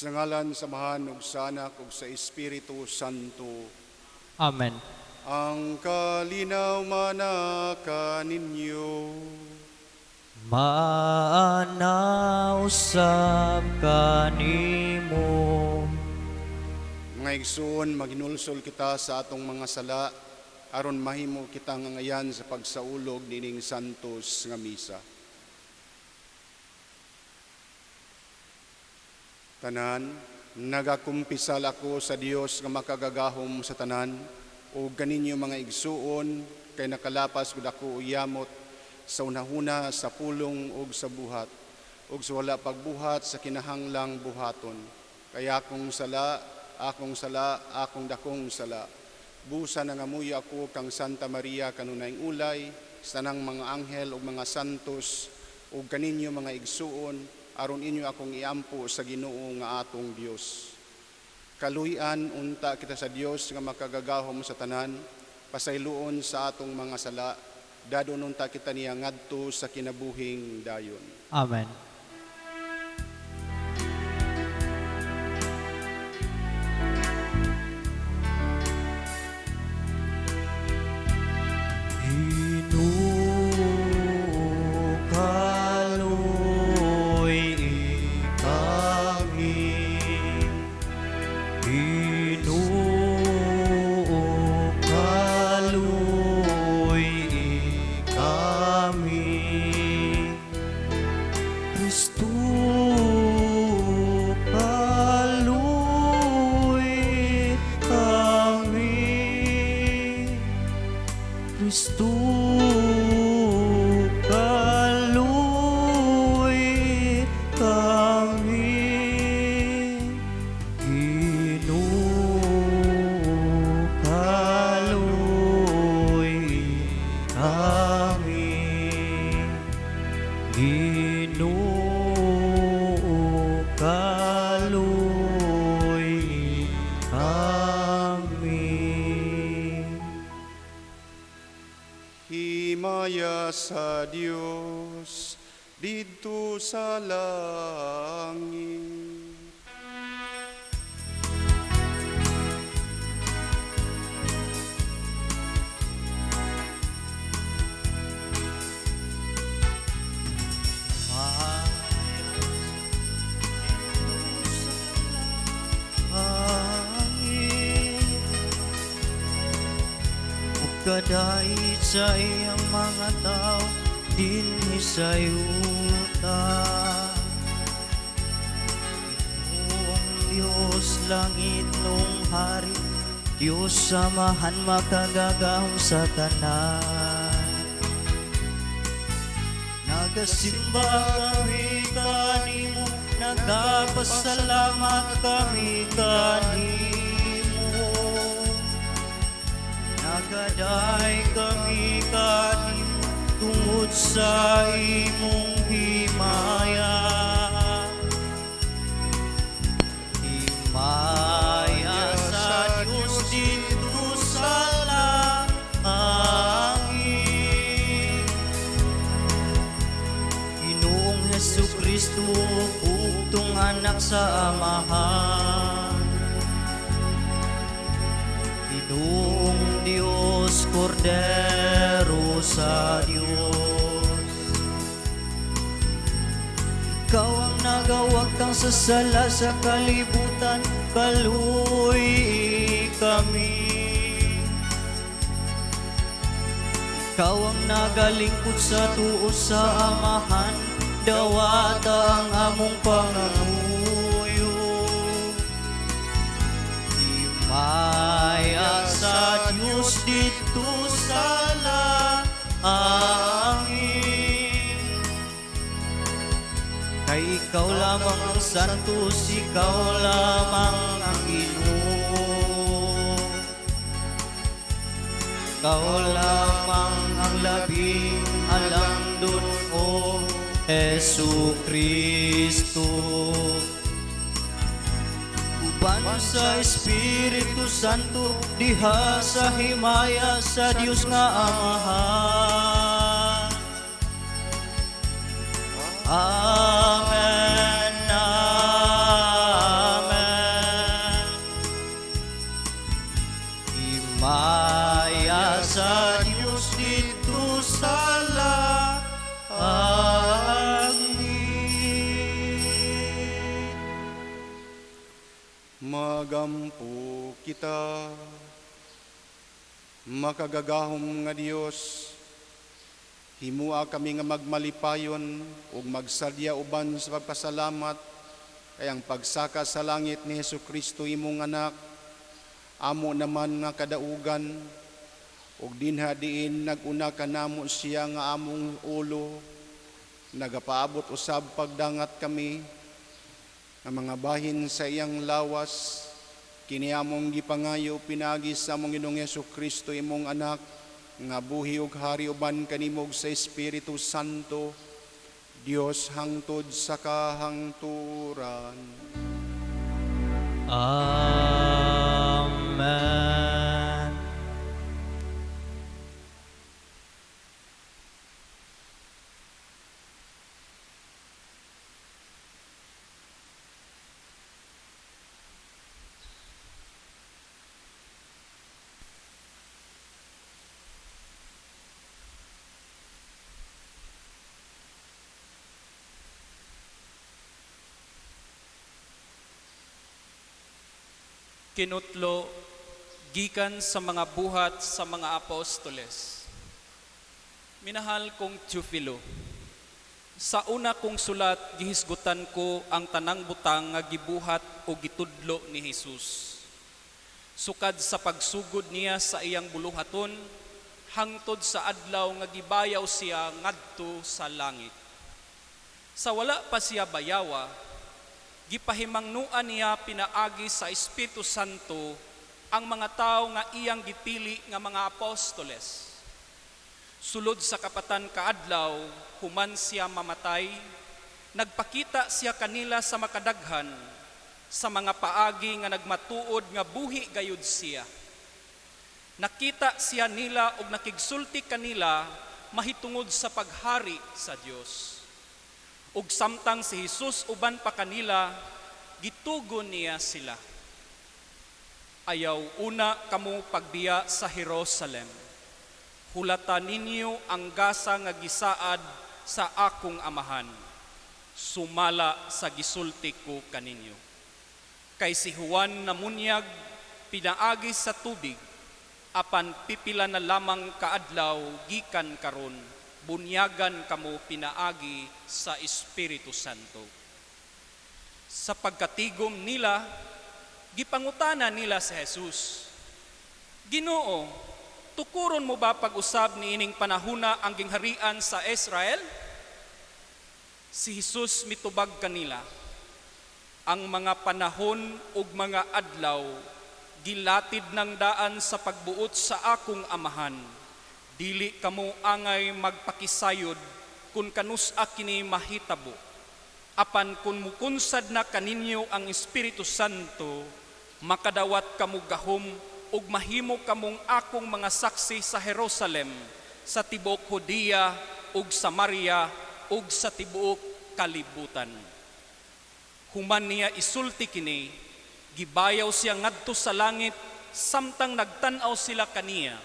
Sa ngalan sa Amahan ug sa Anak ug sa Espiritu Santo. Amen. Ang kalinaw manaka ninyo. Maana usab kanimo. Mga igsoon, maghinulsol kita sa atong mga sala aron mahimo kita nga angayan sa pagsaulog nining santos nga misa. Tanan, nagakumpisal ako sa Dios nga makagagahom sa tanan ug kaninyo, mga igsuon, kay nakalapas gud ako og yamot sa unahuna, sa pulong ug sa buhat ug sa wala pagbuhat sa kinahanglang buhaton. Kay akong sala, akong sala, akong dakong sala. Busa nangamuyo ako kang Santa Maria, kanunayng ulay, sa tanang mga anghel ug mga santos, ug kaninyo, mga igsuon, aron inyo akong iampo sa Ginoo nga atong Dios. Kaluy-an unta kita sa Dios nga makagagahom sa tanan, pasayloon sa atong mga sala, dadon unta kita niya ngadto sa kinabuhing dayon. Amen. Ginoo, kaluy kami. Ginoo, kaluy kami. Kristo, kaluy kami. Kristo, kaluy kami. Ginoo, kaluy kami. Ginoo, kaluy kami. Himaya sa Dios didto sa langit. Hangin ug kadait sa iyang mga tao dinhi sa yuta. Ginoong Diyos, langit nung hari, Diyos Amahan makagagahom sa tanan. Nagasimba kami kanimo, nagapasalamat kami kanimo. Nagaday kami kanimo tungod sa imong himaya. Himaya sa Diyos didto sa langit. Ginoong Hesu Kristo, bugtong anak sa Amahan. Ginoong Diyos, Kordero sa Diyos. Ikaw ang nagawagtang sa sala sa kalibutan, kaluy kami. Ikaw ang nagalingkod sa tuo sa Amahan, dawata ang among pangamuyo. Himaya sa Diyos didto sa langit. Kay ikaw lamang ang santos, ikaw lamang ang Ginoo. Ikaw lamang ang labing halangdon, O Hesu Kristo. Uban sa Espiritu Santo diha sa himaya sa Dios nga Amahan. Amen. Magampo kita. Makagagahom nga Dios, himua kami nga magmalipayon ug magsadya uban sa pagpasalamat kay ang pagsaka sa langit ni Hesus Kristo imong anak amo naman nga kadaugan, ug dinha diin nag-una kanamo siya nga among ulo, nagapaabot usab pagdangat kami nga mga bahin sa iyang lawas. Kini among gipangayo pinaagi sa among Ginoong Hesus Kristo imong anak, nga buhi ug hari uban kanimo sa Espiritu Santo, Dios hangtod sa kahangturan. Amen. Kinutlo gikan sa mga buhat sa mga apostoles. Minahal kong Teofilo, sa una kong sulat gihisgutan ko ang tanang butang nga gibuhat o gitudlo ni Hesus. Sukad sa pagsugod niya sa iyang buluhaton, hangtod sa adlaw nga gibayaw siya ngadto sa langit. Sa wala pa siya bayawa, gipahimangnuan niya pinaagi sa Espiritu Santo ang mga tawo nga iyang gipili nga mga apostoles. Sulod sa kapatan kaadlaw, human siya mamatay, nagpakita siya kanila sa makadaghan, sa mga paagi nga nagmatuod nga buhi gayud siya. Nakita siya nila og nakigsulti kanila mahitungod sa paghari sa Dios. Ug samtang si Hesus uban pa kanila, gitugon niya sila. Ayaw una kamo pagbiya sa Jerusalem. Hulata ninyo ang gasa nga gisaad sa akong amahan. Sumala sa gisulti ko kaninyo. Kay si Juan namunyag pinaagi sa tubig, apan pipila na lamang kaadlaw gikan karon, bunyagan kamo pinaagi sa Espiritu Santo. Sa pagkatigom nila, gipangutana nila si Jesus, Ginoo, tukuron mo ba pag-usab niining panahuna ang gingharian sa Israel? Si Jesus mitubag kanila, ang mga panahon ug mga adlaw gilatid ng daan sa pagbuot sa akong amahan. Dili kamo angay magpakisayod kung kanus-a kini mahitabo. Apan kung mukunsad na kaninyo ang Espiritu Santo, makadawat kamo gahom ug mahimo kamong akong mga saksi sa Jerusalem, sa tibuok Judea ug Samaria ug sa tibuok kalibutan. Human niya isulti kini, gibayaw siya ngadto sa langit samtang nagtan-aw sila kaniya.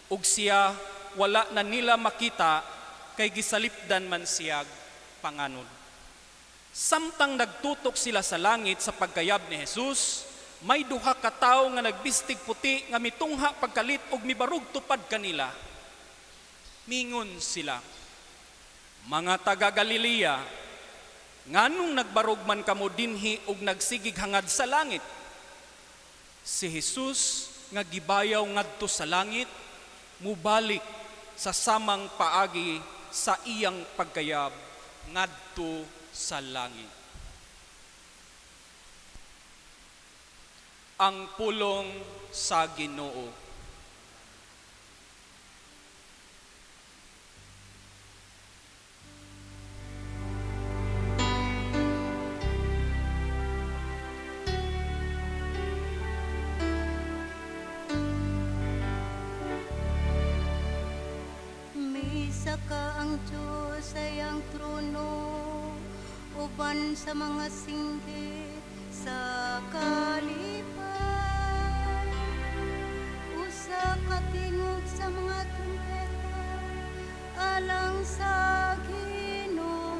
Ug siya wala na nila makita kay gisalipdan man siya panganod. Samtang nagtutok sila sa langit sa pagkayab ni Jesus, may duha ka tawo nga nagbistig puti nga mitungha pagkalit ug mibarug tupad kanila. Mingon sila, mga taga Galilea, nganong nagbarog man kamo dinhi ug nagsigig hangad sa langit? Si Jesus nga gibayaw ngadto sa langit, mubalik sa samang paagi sa iyang pagkayab ngadto sa langit. Ang pulong sa Ginoo. Misaka ang Diyos sa iyang trono, uban sa mga singgit sa kalipay. Usa ka tingog sa mga trumpeta, alang sa Ginoo.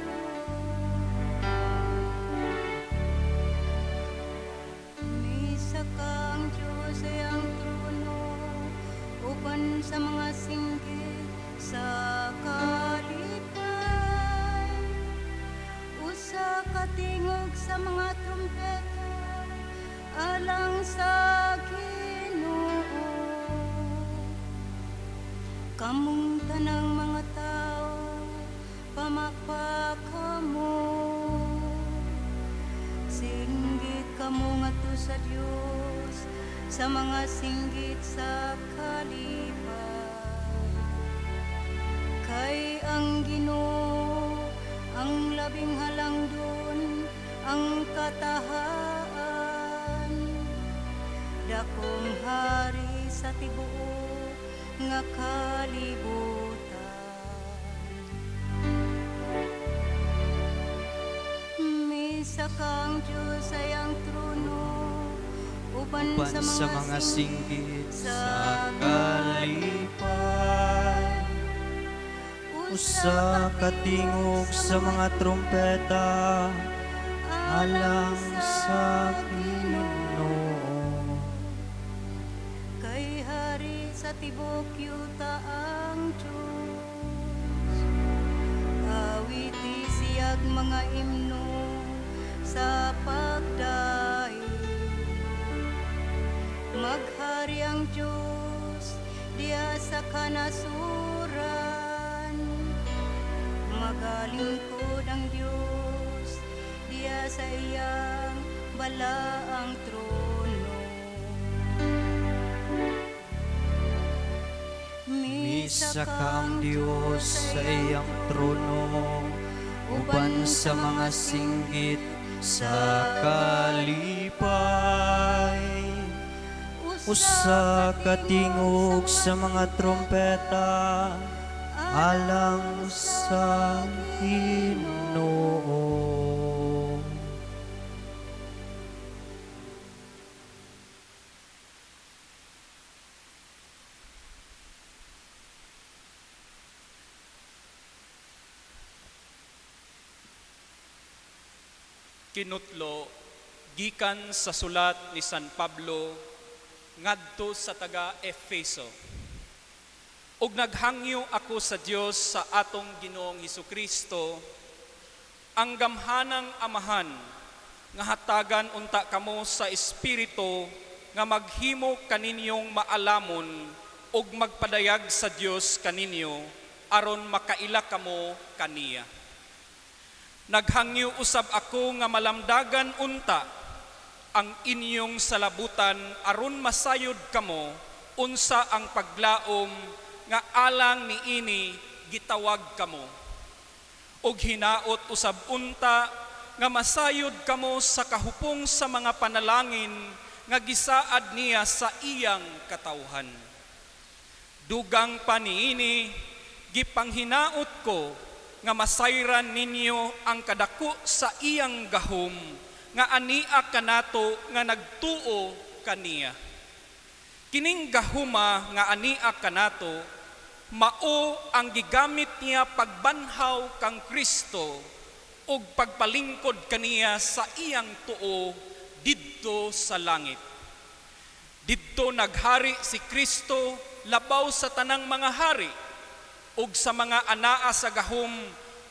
katingog sa mga trumpeta alang sa Ginoo. Kamong tanang mga tao, pamakpak kamo. Singgit kamo ngadto sa Dios sa mga singgit sa kalipay. Kay ang Ginoo ang labing halangdon, ang katahaan, dakong hari sa tibuok nga kalibutan. Misaka ang Diyos sa iyang trono uban Uban sa mga singgit sa kalipay. Usa ka tingog sa mga trumpeta alang sa Ginoo. Kay hari sa tibok yuta ang Diyos. Awiti siyag mga imno sa pagdaig. Maghari ang Diyos diha sa kanasuran. Magalingkod ang Diyos diha sa iyang balaang trono. Misaka ang Dios sa iyang trono uban sa mga singgit sa kalipay. Usa ka tingog sa mga trumpeta alang sa Ginoo. Kinutlo gikan sa sulat ni San Pablo ngadto sa taga Efeso. Ug naghangyo ako sa Dios sa atong Ginoong Hesukristo, ang gamhanang Amahan, nga hatagan unta kamo sa Espiritu nga maghimo kaninyong maalamon ug magpadayag sa Dios kaninyo aron makaila kamo kaniya. Naghangyo usab ako nga malamdagan unta ang inyong salabutan aron masayod kamo unsa ang paglaom nga alang niini gitawag kamo. Og hinaot usab unta nga masayod kamo sa kahupong sa mga panalangin nga gisaad niya sa iyang katawhan. Dugang pa niini, gipanghinaot ko nga masayran ninyo ang kadako sa iyang gahom nga ania kanato nga nagtuo kaniya. Kining gahuma nga ania kanato mao ang gigamit niya pagbanhaw kang Kristo ug pagpalingkod kaniya sa iyang tuo didto sa langit. Didto naghari si Kristo labaw sa tanang mga hari ug sa mga anaa sa gahom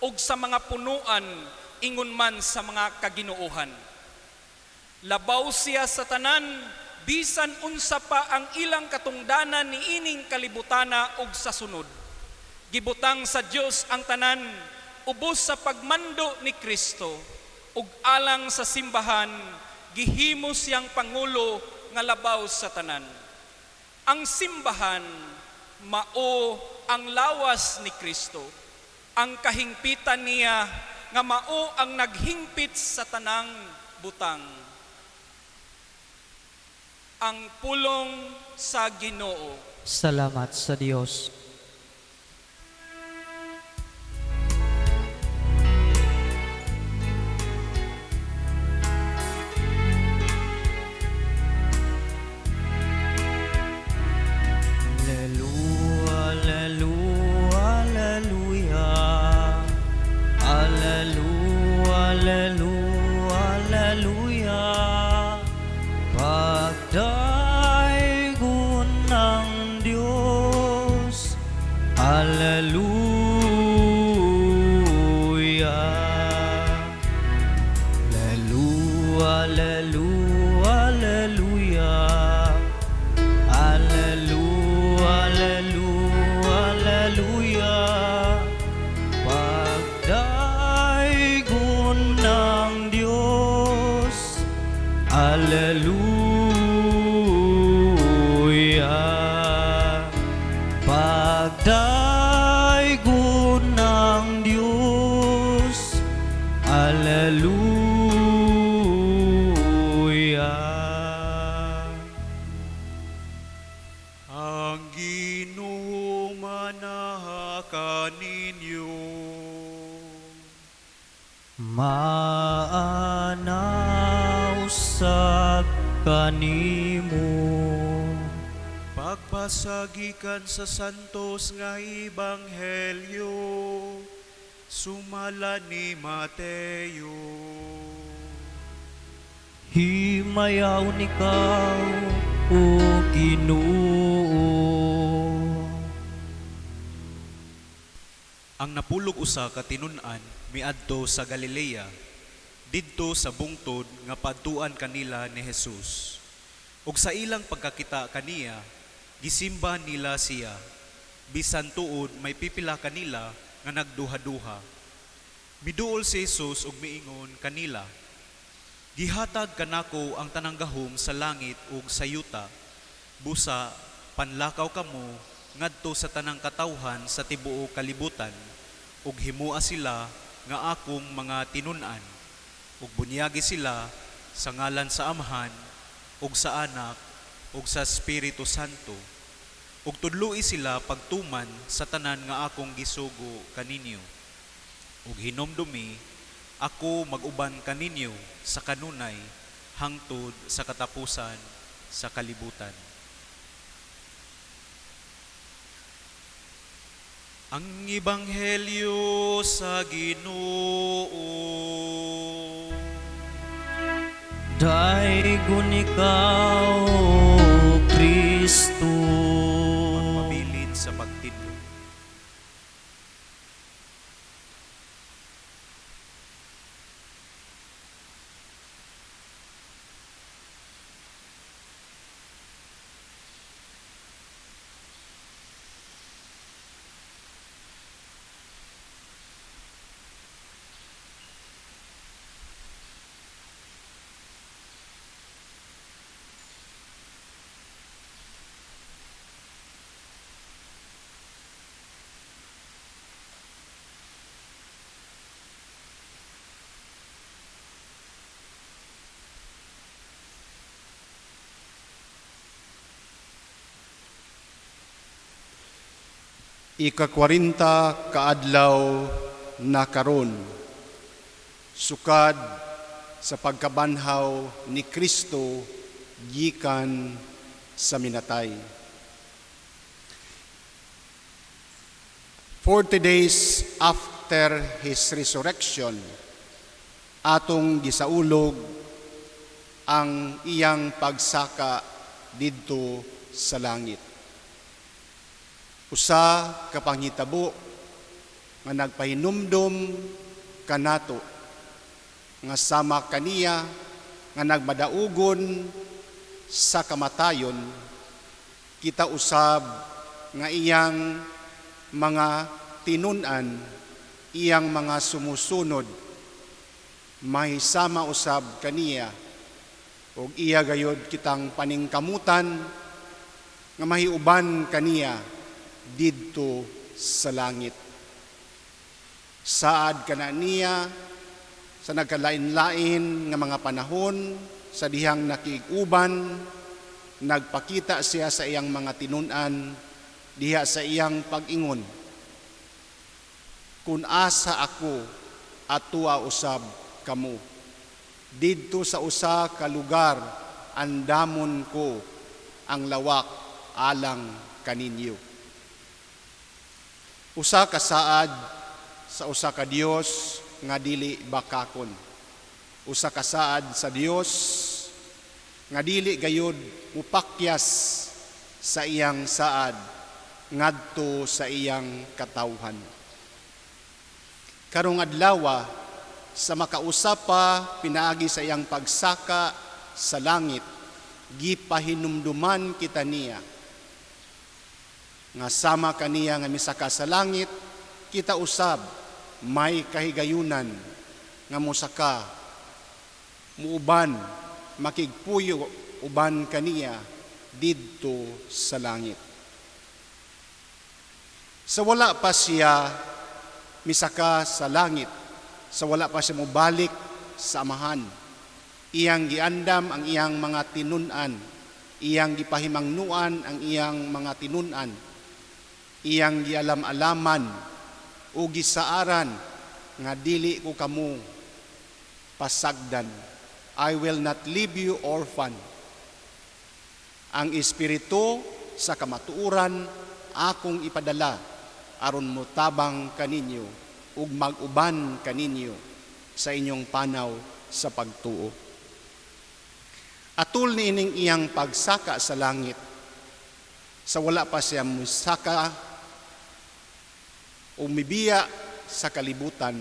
ug sa mga punuan ingon man sa mga kaginoohan. Labaw siya sa tanan bisan unsa pa ang ilang katungdanan niining kalibutana ug sa sunod. Gibutang sa Dios ang tanan ubos sa pagmando ni Kristo ug alang sa simbahan gihimo siyang pangulo nga labaw sa tanan. Ang simbahan mao ang lawas ni Kristo, ang kahingpitan niya nga mao ang naghingpit sa tanang butang. Ang pulong sa Ginoo. Salamat sa Dios. Alleluia, alleluia, alleluia. Alleluia, alleluia, alleluia. Pagdaygon ng Diyos. Alleluia. Allelu, Alleluia. Allelu, Allelu, Alleluia. Pagdaygon ng Diyos. Alleluia. Pagdaygon ng Diyos. Alleluia. Ang Ginoo manaha kaninyo. Maana usab kanimo. Pagbasa gikan sa Santos nga Ebanghelyo sumala ni Mateo. Himayaon ikaw, O Ginoo. Ang 11 ka tinun-an miadto sa Galilea, didto sa bungtod nga padtuan kanila ni Jesus. Ug sa ilang pagkakita kaniya, gisimba nila siya. Bisan tuod may pipila kanila nga nagduha-duha. Miduol si Jesus ug miingon kanila, "Gihatag kanako ang tanang gahom sa langit ug sa yuta. Busa panlakaw kamo ngadto sa tanang katawhan sa tibuok kalibutan, ug himoa sila nga akong mga tinun-an, ug bunyagi sila sa ngalan sa Amahan ug sa Anak ug sa Espiritu Santo, ug tudloi sila pagtuman sa tanan nga akong gisugo kaninyo. Ug hinumdumi, ako mag-uban kaninyo sa kanunay hangtod sa katapusan sa kalibutan." Ang Ebanghelyo sa Ginoo. Daygon ikaw, Kristo. Magpabilin sa pagtindog. Ika-40 kaadlaw na karon, sukad sa pagkabanhaw ni Kristo gikan sa minatay. 40 days after His resurrection, atong gisaulog ang iyang pagsaka didto sa langit. Usa ka panghitabo nga nagpahinumdom kanato nga sama kaniya nga nagmadaugon sa kamatayon, kita usab nga iyang mga tinun-an, iyang mga sumusunod, mahisama usab kaniya ug iya gayod kitang paningkamutan nga mahiuban kaniya didto sa langit. Saad kana niya sa nagkalain-lain nga mga panahon sa dihang nakiig-uban, nagpakita siya sa iyang mga tinun-an diha sa iyang pag-ingon, "Kun asa ako, atua usab kamo. Didto sa usa ka lugar andamon ko ang lawak alang kaninyo." Usa ka saad sa usa ka Dios nga dili bakakon. Usa ka saad sa Dios nga dili gayud mupakyas sa iyang saad ngadto sa iyang katawhan. Karong adlawa, sa makausap pa pinaagi sa iyang pagsaka sa langit, gipahinumduman kita niya nga sama kaniya nga misaka sa langit, kita usab may kahigayunan nga mosaka, muuban, makigpuyo uban kaniya didto sa langit. Sa wala pa siya misaka sa langit, sa wala pa siya mobalik sa Amahan, iyang giandam ang iyang mga tinun-an, iyang gipahimangnuan ang iyang mga tinun-an, iyang gialam-alaman o gisaaran nga dili ko kamo pasagdan. I will not leave you orphan. Ang Espiritu sa kamatuoran akong ipadala aron motabang kaninyo ug mag-uban kaninyo sa inyong panaw sa pagtuo. Atul ni ining iyang pagsaka sa langit, sa wala pa siya musaka o mibiya sa kalibutan,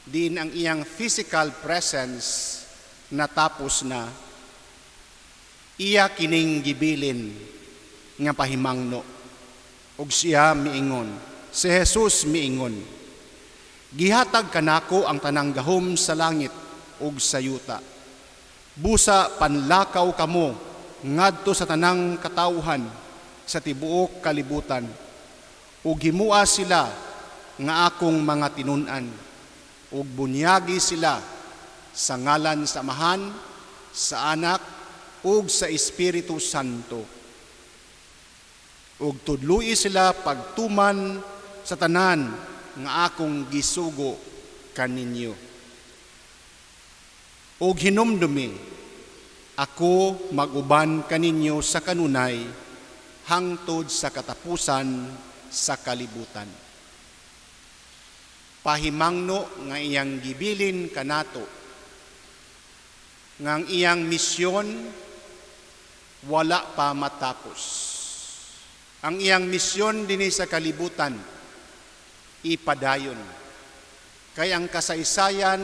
din ang iyang physical presence natapos na, iya kining gibilin nga pahimangno. Ug siya miingon, si Jesus miingon, "Gihatag kanako ang tanang gahom sa langit ug sa yuta. Busa panlakaw kamo ngadto sa tanang katawhan sa tibuok kalibutan ug himua sila nga akong mga tinun-an ug bunyagi sila sa ngalan sa Amahan, sa Anak ug sa Espiritu Santo. Ug tudloi sila pagtuman sa tanan nga akong gisugo kaninyo. Ug hinumdumi, ako mag-uban kaninyo sa kanunay hangtod sa katapusan sa kalibutan." Pahimangno nga iyang gibilin kanato nga ang iyang misyon wala pa matapos. Ang iyang misyon dinhi sa kalibutan ipadayon. Kay ang kasaysayan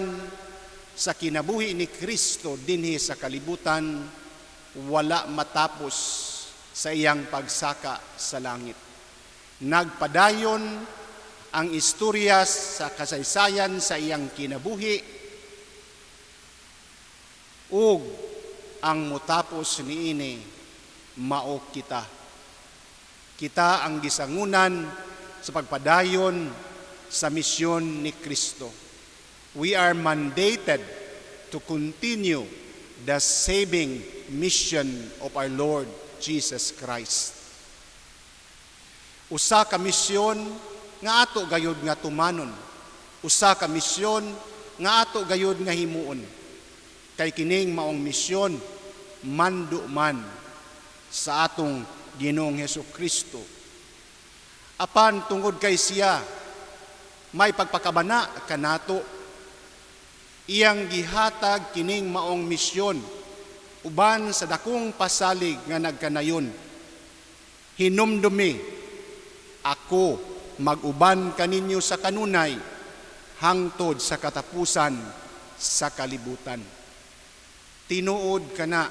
sa kinabuhi ni Kristo dinhi sa kalibutan wala matapos sa iyang pagsaka sa langit. Nagpadayon ang istorya sa kasaysayan sa iyang kinabuhi ug ang mutapos niini mao kita. Kita ang gisangunan sa pagpadayon sa misyon ni Kristo. We are mandated to continue the saving mission of our Lord Jesus Christ. Usa ka misyon nga ato gayud nga tumanon. Usa ka misyon nga ato gayud nga himuon. Kay kining maong misyon mando man sa atong Ginoong Hesus Kristo. Apan tungod kay siya may pagpakabana kanato, iyang gihatag kining maong misyon uban sa dakong pasalig nga nagkanayon. "Hinumdumi, ako mag-uban kaninyo sa kanunay hangtod sa katapusan sa kalibutan." Tinuod kana,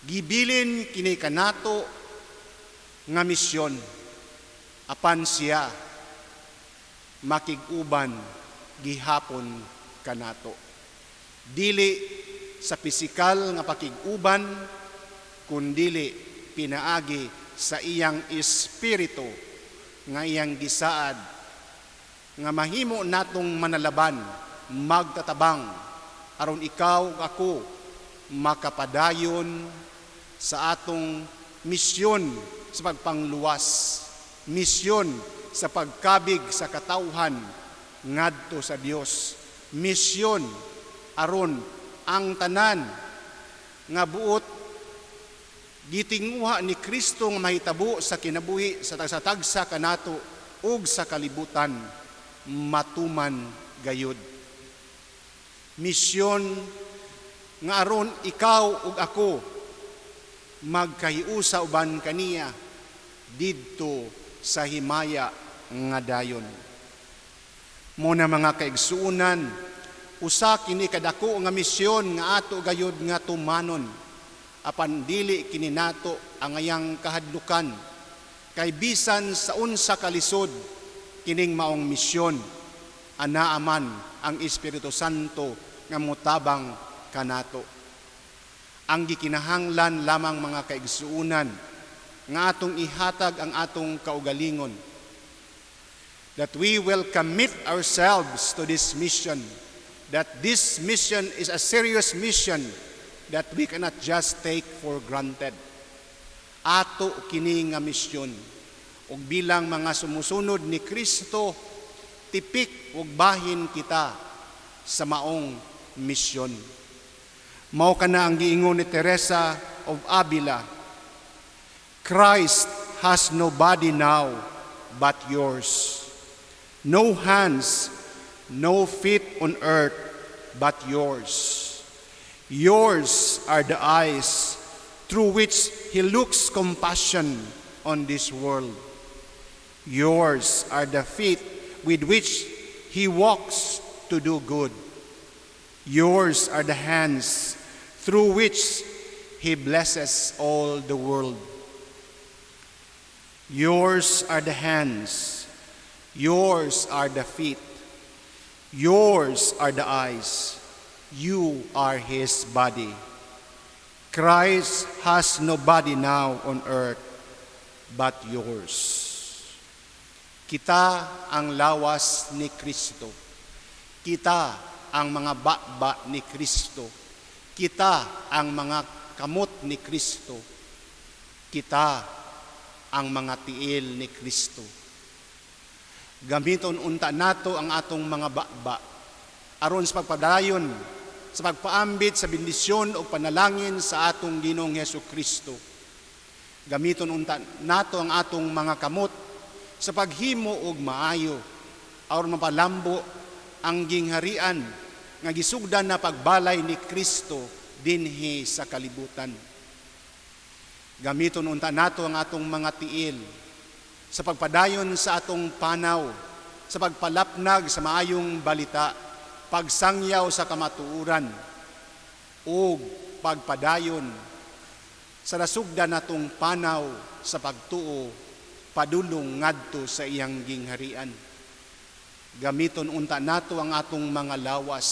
gibilin kini kanato nga misyon, apan siya makig-uban gihapon kanato. Dili sa pisikal nga pakig-uban, kundili pinaagi sa iyang espiritu nga iyang gisaad nga mahimo natong manalaban, magtatabang aron ikaw ug ako makapadayon sa atong misyon sa pagpangluwas, misyon sa pagkabig sa katawhan ngadto sa Dios, misyon aron ang tanan nga buot gitinguha ni Kristo nga mahitabo sa kinabuhi sa tagsa-tagsa kanato ug sa kalibutan matuman gayud. Misyon nga aron ikaw ug ako magkahiusa uban kaniya didto sa himaya nga dayon. Mao na, mga kaigsuonan, Usa kini kadako nga misyon nga ato gayud nga tumanon. Apan dili kini nato angayang kahadlukan, kay bisan sa unsa kalisod kining maong misyon, anaa man ang Espiritu Santo nga motabang kanato. Ang gikinahanglan lamang, mga kaigsuunan, nga atong ihatag ang atong kaugalingon, that we will commit ourselves to this mission, that this mission is a serious mission that we cannot just take for granted. Ato kini nga misyon. Ug bilang mga sumusunod ni Kristo, tipik ug bahin kita sa maong misyon. Mao kana ang giingon ni Teresa of Avila, "Christ has no body now but yours. No hands, no feet on earth but yours. Yours are the eyes through which he looks compassion on this world. Yours are the feet with which he walks to do good. Yours are the hands through which he blesses all the world. Yours are the hands, yours are the feet, yours are the eyes. You are his body. Christ has no body now on earth but yours." Kita ang lawas ni Kristo. Kita ang mga baba ni Kristo. Kita ang mga kamot ni Kristo. Kita ang mga tiil ni Kristo. Gamiton unta nato ang atong mga baba aron sa pagpadayon sa pagpaambit sa bendisyon o panalangin sa atong Ginoong Hesus Kristo. Gamiton unta nato ang atong mga kamot sa paghimo og maayo aron mapalambo ang gingharian nga gisugdan na pagbalay ni Kristo dinhi sa kalibutan. Gamiton unta nato ang atong mga tiil sa pagpadayon sa atong panaw, sa pagpalapnag sa maayong balita, pagsangyaw sa kamatuoran, ug pagpadayon sa nasugdan natong panaw sa pagtuo padulong ngadto sa iyang gingharian. Gamiton unta nato ang atong mga lawas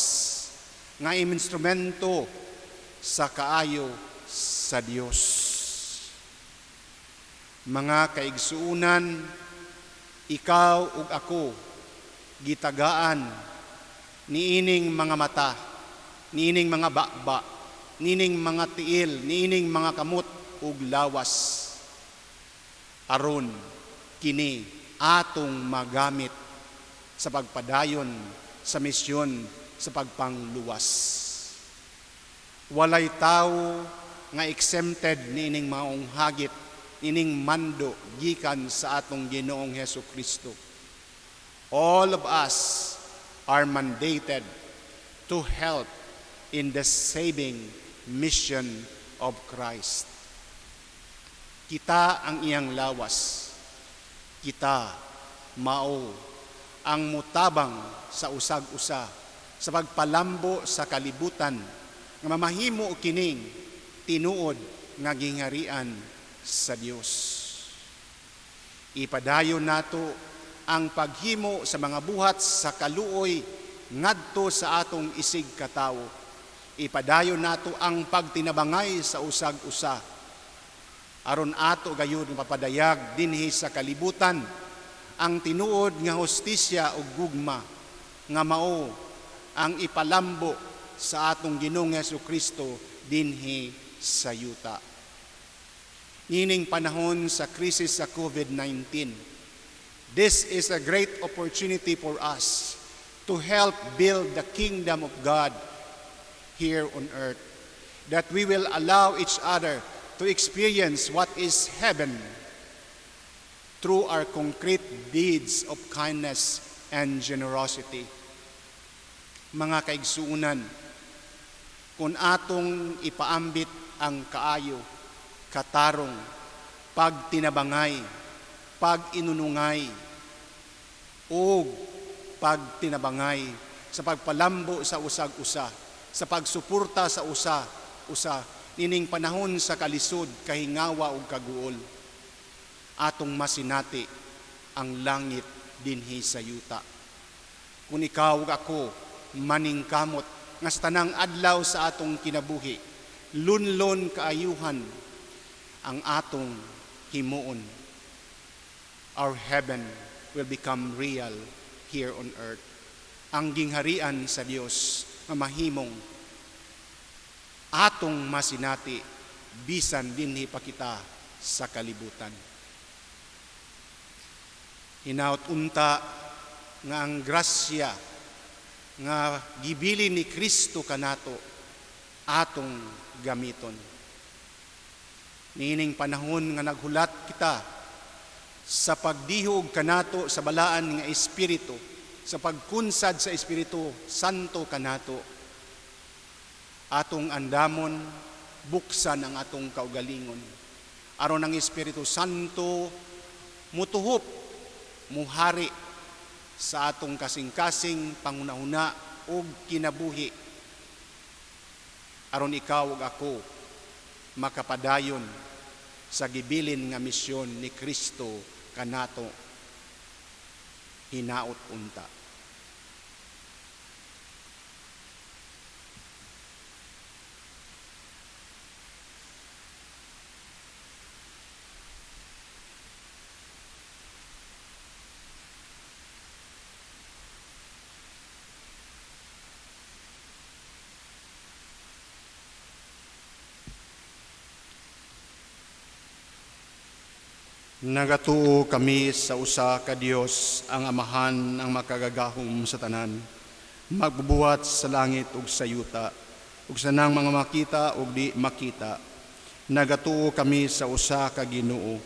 nga instrumento sa kaayo sa Dios. Mga kaigsuunan, ikaw ug ako gitagaan niining mga mata, niining mga baba, niining mga tiil, niining mga kamot ug lawas, aron kini atong magamit sa pagpadayon sa misyon sa pagpangluwas. Walay tawo nga exempted niining maong hagit, ining mando gikan sa atong Ginoong Hesus Kristo. All of us are mandated to help in the saving mission of Christ. Kita ang iyang lawas. Kita mao ang mutabang sa usag-usa sa pagpalambo sa kalibutan nga mamahimo kining tinuod nga gingharian sa Dios. Ipadayon nato ang paghimo sa mga buhat sa kaluoy ngadto sa atong isig katawo. Ipadayon nato ang pagtinabangay sa usag-usa aron ato gayud mapapadayag dinhi sa kalibutan ang tinuod nga hustisya ug gugma nga mao ang ipalambo sa atong Ginoong Hesus Kristo dinhi sa yuta. Niining panahon sa krisis sa COVID-19, this is a great opportunity for us to help build the kingdom of God here on earth. That we will allow each other to experience what is heaven through our concrete deeds of kindness and generosity. Mga kaigsuunan, kung atong ipaambit ang kaayo, katarong, pagtinabangay, pag-inunungay, ug pagtinabangay sa pagpalambo sa usag-usa, sa pagsuporta sa usa-usa nining panahon sa kalisod, kahingawa ug kaguol. Atong masinati ang langit dinhi sa yuta. Kung ikaw ug ako maningkamot nga sa tanang adlaw sa atong kinabuhi, lunlon kaayuhan ang atong himuon, our heaven will become real here on earth. Ang gingharian sa Dios nga mahimong atong masinati bisan dinhi pa kita sa kalibutan. Hinaut unta nga ang grasya nga gibilin ni Kristo kanato atong gamiton. Niining panahon nga naghulat kita sa pagdihog kanato sa balaan nga Espiritu, sa pagkunsad sa Espiritu Santo kanato, atong andamon, buksan ang atong kaugalingon. Aron ang Espiritu Santo mutuhop, muhari sa atong kasing-kasing pangunahuna ug kinabuhi. Aron ikaw ug ako makapadayon sa gibilin nga misyon ni Kristo kanato hinaot unta. Nagatuo kami sa usa ka Dios, ang Amahan, ang makagagahom sa tanan, magbubuhat sa langit ug sa yuta, ug sa nang mga makita ug di makita. Nagatuo kami sa usa ka Ginoo,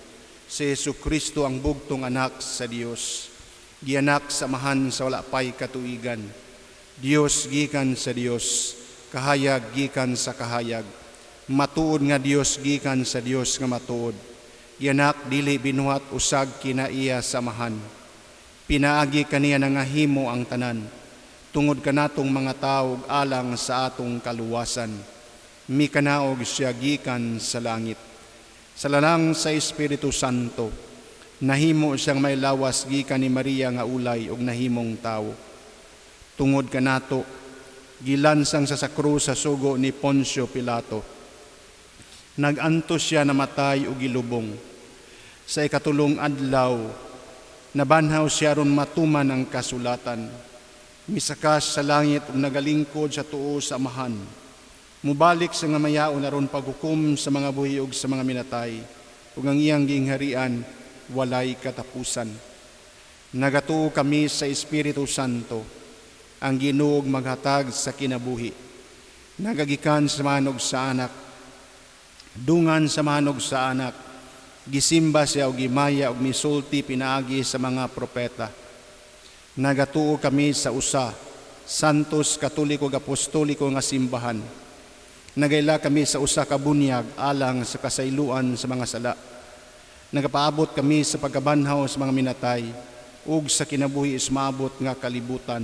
si Hesukristo ang bugtong anak sa Dios, gianak sa Amahan sa wala pay katuigan. Dios gikan sa Dios, kahayag gikan sa kahayag, matuod nga Dios gikan sa Dios nga matuod. Gianak dili binuhat usag kinaiya sa Amahan. Pinaagi kaniya nangahimo ang tanan, tungod kanatong mga tawo ug alang sa atong kaluwasan. Mikanaog siya gikan sa langit. Sa lalang sa Espiritu Santo, nahimo siyang may lawas gikan ni Maria nga ulay ug nahimong tawo. Tungod kanato, gilansang sa krus sa sugo ni Poncio Pilato. Nagantos siya namatay ug gilubong. Sa ikatulong adlaw, nabanhaw siya aron matuman ang kasulatan. Misakas sa langit ug nagalingkod sa tuo sa Amahan. Mubalik sa nga mayaon aron paghukom sa mga buhi ug sa mga minatay, ug ang iyang gingharian walay katapusan. Nagatuo kami sa Espiritu Santo, ang Ginoo maghatag sa kinabuhi. Nagagikan sa manog sa anak, dungan sa manog sa anak, gisimba siya og gimaya og misulti pinaagi sa mga propeta. Nagatuo kami sa usa, Santos, Katoliko ug Apostoliko nga simbahan. Nagaila kami sa usa ka bunyag alang sa kasayloan sa mga sala. Nagapaabot kami sa pagkabanhaw sa mga minatay ug sa kinabuhi ismaabot nga kalibutan.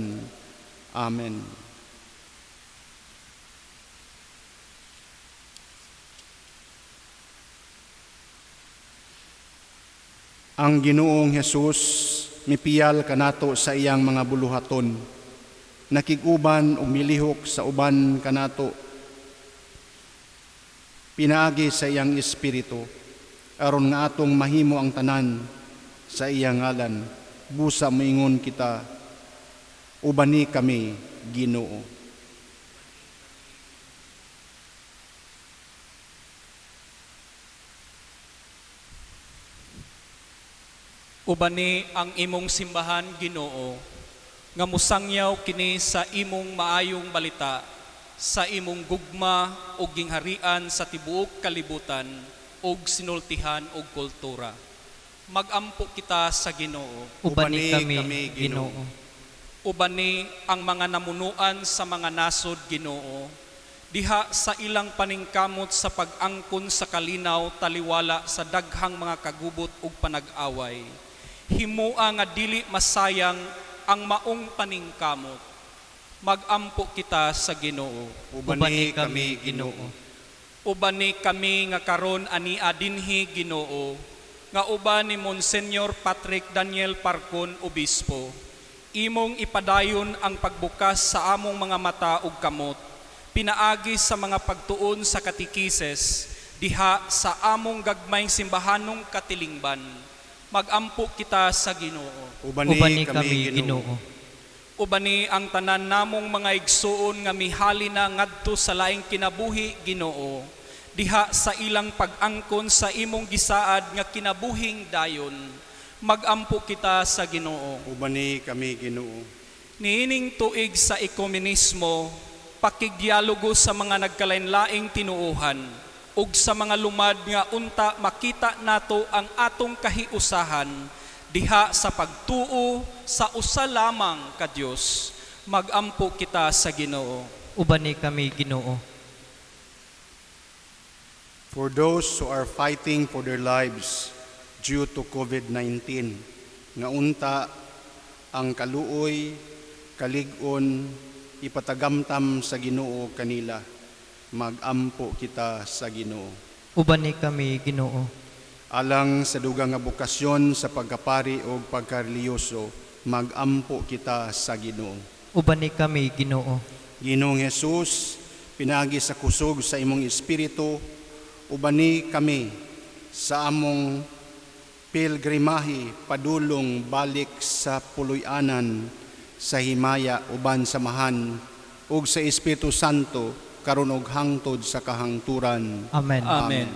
Amen. Ang Ginoong Hesus mipiyal kanato sa iyang mga buluhaton. Nakig-uban ug milihok sa uban kanato. Pinaagi sa iyang espiritu aron nga atong mahimo ang tanan sa iyang ngalan. Busa moingon kita, ubani kami, Ginoo. Ubani ang imong simbahan, Ginoo, nga mosangyaw kini sa imong maayong balita, sa imong gugma ug gingharian sa tibuok kalibutan ug sinultihan ug kultura. Magampo kita sa Ginoo. Ubani kami, Ginoo. Ubani ang mga namunuan sa mga nasod, Ginoo, diha sa ilang paningkamot sa pag-angkon sa kalinaw taliwala sa daghang mga kagubot ug panag-away. Himua nga dili masayang ang maong paningkamot. Magampo kita sa Ginoo. Ubani kami, Ginoo. Ubani kami nga karon ania dinhi, Ginoo, nga uban ni Monsignor Patrick Daniel Parcon, Obispo. Imong ipadayon ang pagbukas sa among mga mata ug kamot, pinaagi sa mga pagtuon sa katikises, diha sa among gagmayng simbahanong katilingban. Magampo kita sa Ginoo. Ubani, Ubani kami, Ginoo. Ubani ang tanan namong mga igsuon nga mihali na ngadto sa laing kinabuhi, Ginoo, diha sa ilang pag-angkon sa imong gisaad nga kinabuhing dayon. Magampo kita sa Ginoo. Ubani kami, Ginoo. Niining tuig sa ekumenismo, pakigdialogo sa mga nagkalainlaing tinuohan ug sa mga lumad nga unta makita nato ang atong kahiusahan diha sa pagtuo sa usa lamang ka Dios. Magampo kita sa Ginoo. Ubani kami, Ginoo. For those who are fighting for their lives due to COVID-19, nga unta ang kaluoy, kalig-on, ipatagamtam sa Ginoo kanila. Magampo kita sa Ginoo. Ubani kami, Ginoo. Alang sa dugang nga bokasyon sa pagkapari o pagkareliyoso, magampo kita sa Ginoo. Ubani kami, Ginoo. Ginoong Hesus, pinaagi sa kusog sa imong espiritu, ubani kami sa among pilgrimahe padulong balik sa puloy-anan sa himaya uban sa Amahan ug sa Espiritu Santo karon ug hangtod sa kahangturan. Amen. Amen.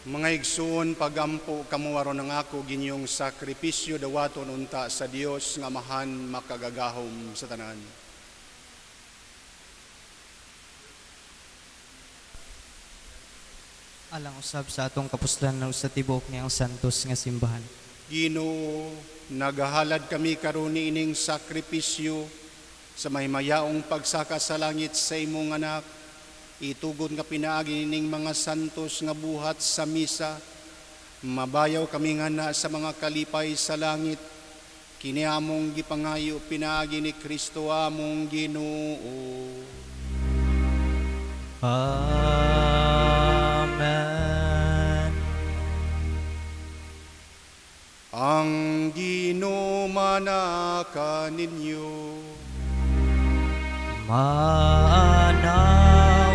Mga igsoon, pagampo kamo aron ang ako ginyong sakripisyo dawaton unta sa Dios nga Amahan makagagahom sa tanan. Alang usab sa atong kapuslan sa tibuok niyang santos nga simbahan. Ginoo, nagahalad kami karon niining sakripisyo sa mahimayaong pagsaka sa langit sa imong anak. Itugon nga pinaagi ning mga santos nga buhat sa misa. Mabayaw kami ngana sa mga kalipay sa langit. Kini among gipangayo pinaagi ni Kristo among Ginoo. Amen. Ang Ginoo manaka ninyo. Maana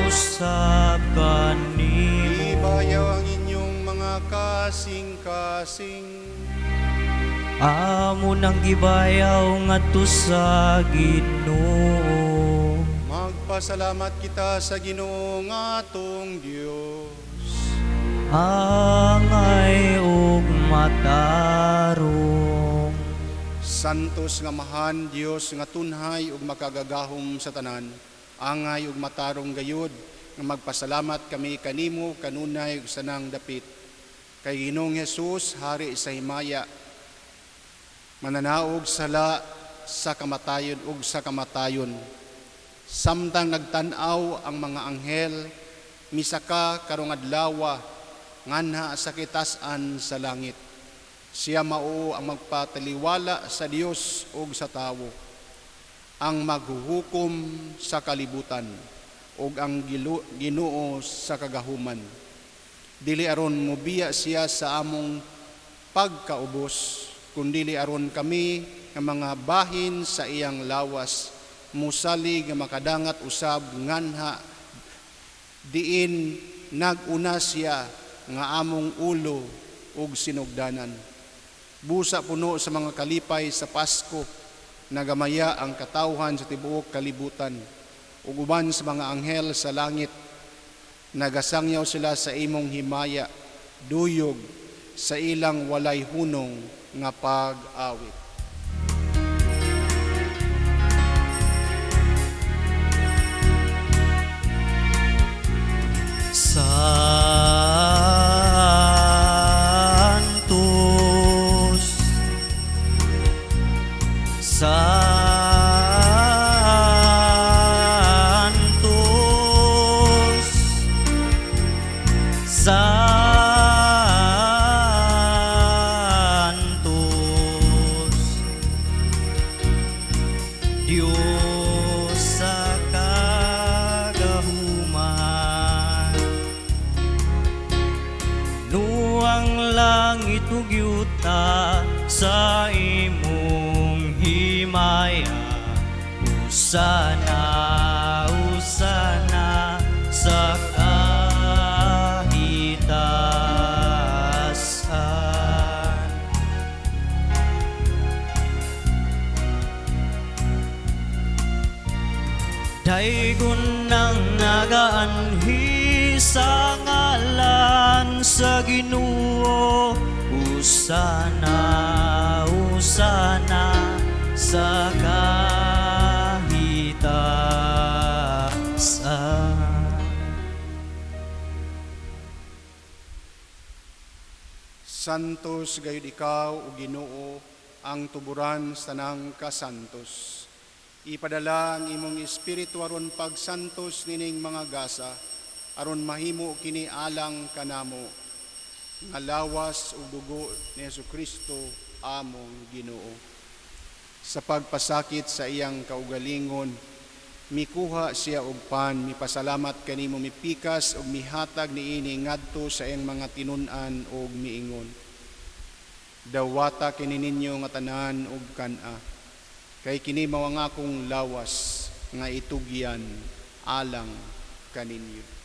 usab kanimo. Ibayaw ang inyong mga kasing-kasing. Amo nang gibayaw ngadto sa Ginoo. Magpasalamat kita sa Ginoo nga atong Dios. Angay ug matarong. Santos nga Amahan, Dios nga tunhay ug makagagahom sa tanan, angay ug matarong gayud nga magpasalamat kami kanimo kanunay ug sanang dapit. Kay Ginoong Hesus, hari sa himaya, mananaog sala sa kamatayon ug sa kamatayon. Samtang nagtan-aw ang mga anghel, misaka karong adlawa nganha sa kitas-an sa langit. Siya mao ang magpataliwala sa Dios ug sa tawo, ang maghuhukom sa kalibutan ug ang Ginoo sa kagahuman. Dili aron mobiya siya sa among pagkaubos, kundili aron kami nga mga bahin sa iyang lawas musalig nga makadangat usab nganha diin nag-una siya nga among ulo ug sinugdanan. Busa puno sa mga kalipay sa Pasko, nagamaya ang katawhan sa tibuok kalibutan ug uban sa mga anghel sa langit, nagasangyaw sila sa imong himaya, duyog sa ilang walay hunong nga pag-awit. Santos, Santos, Santos, Diyos sa kagahuman. Nuang langit ug yuta sa imong himaya. Usana, usana sa kahitasan. Daygon nang nagaanhi sa ngalan sa Ginoo. Usana, usana sa kahitasan. Santos gayud ikaw, o Ginoo, ang tuburan sa tanang kasantos. Ipadala ang imong espiritu aron pagsantos nining mga gasa, aron mahimo kini alang kanamo nga lawas ug dugo ni Hesukristo among Ginoo. Sa pagpasakit sa iyang kaugalingon, mikuha siya og pan, mipasalamat kanimo, mipikas ug mihatag niini ngadto sa iyang mga tinun-an ug miingon: Dawata kini ninyo nga tanan ug kan-a, kay kini mao ang akong lawas nga itugyan alang kaninyo.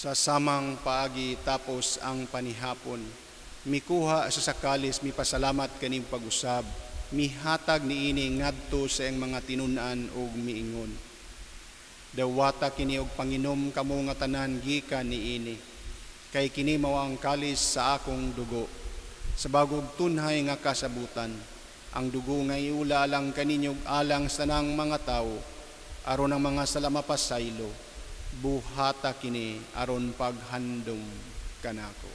Sa samang paagi tapos ang panihapon, mikuha sa sakalis, mipasalamat kaning pag-usab, mihatag niini ngadto sa iyang mga tinun-an ug miingon: Dawata kini og panginom kamo nga tanan gikan niini, kay kini mao ang kalis sa akong dugo, sa bagong tunhay nga kasabutan, ang dugo nga iula alang kaninyo ug alang sa tanang mga tawo, aron ang mga sala mapasaylo. Buhata kini aron paghandom kanako.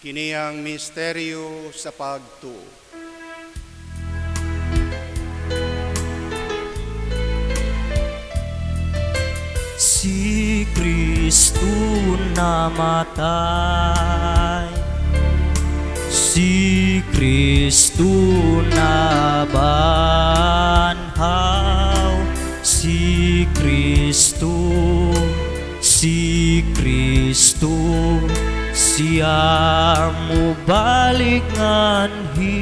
Kini ang misteryo sa pagtuo. Si Kristo namatay, si Kristo nabanhaw, si Kristo, si Kristo, siya mobalik nganhi.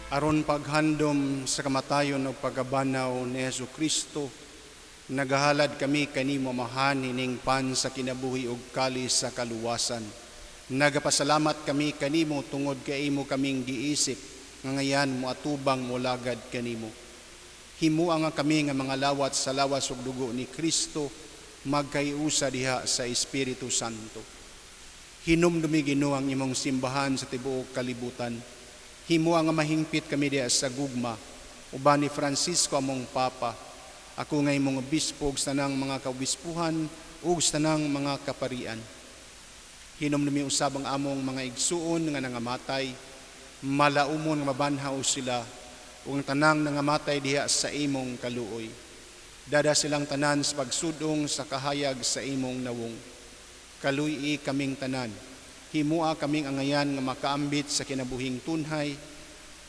Aron paghandom sa kamatayon o pagkabanaw ni Hesus Kristo, nagahalad kami kanimo Amahan ining pan sa kinabuhi ug kalis sa kaluwasan. Nagapasalamat kami kanimo tungod kay imo kaming giisip nga ngayan moatubang molagad kanimo. Himua nga kami nga mga lawat sa lawas ug dugo ni Kristo magkaiusa diha sa Espiritu Santo. Hinumdumi, Ginoo, ang imong simbahan sa tibuok kalibutan. Himua nga mahingpit kami diha sa gugma uban ni Francisco among Papa, ako nga imong obispo ug sa tanang mga kaobispuhan ug sa tanang mga kaparian. Hinumdumi usab ang among mga igsuon nga nangamatay, malaumon nga mabanhaw sila ug ang tanang nangamatay diha sa imong kaluoy. Dada silang tanan sa pagsudong sa kahayag sa imong nawong. Kaluy-i kaming tanan. Himua kaming angayan nga makaambit sa kinabuhing tunhay,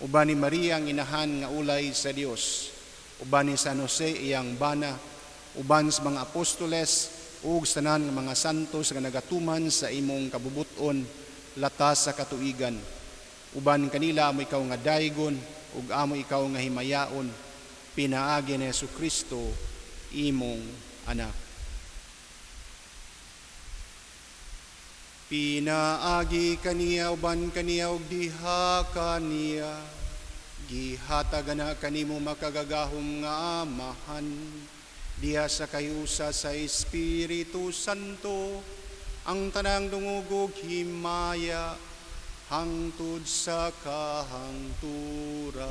uban ni Maria ang inahan nga ulay sa Dios, uban ni San Jose iyang bana, uban sa mga apostoles ug sa tanan nga mga santos nga nagatuman sa imong kabubut-on latas sa katuigan. Uban kanila amo ikaw nga daygon ug amo ikaw nga himayaon, pinaagi ni Hesukristo imong anak. Pinaagi kaniya, uban kaniya ug diha kaniya, gihatag na kanimo makagagahom nga Amahan, diha sa kahiusa sa Espiritu Santo, ang tanang dungog ug himaya hangtod sa kahangturan.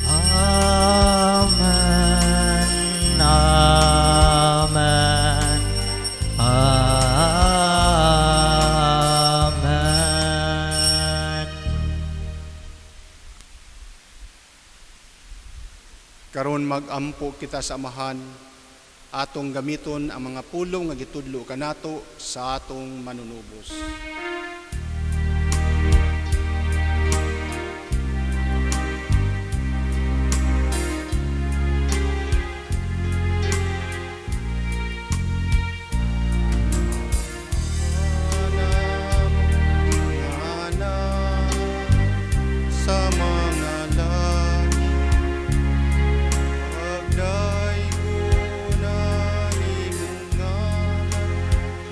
Amen. Amen. Amen. Karon mag-ampo kita sa Amahan, atong gamiton ang mga pulong nga gitudlo kanato sa atong manunubos. Anak sa mga langit, pagdaygon ang imong ngalan,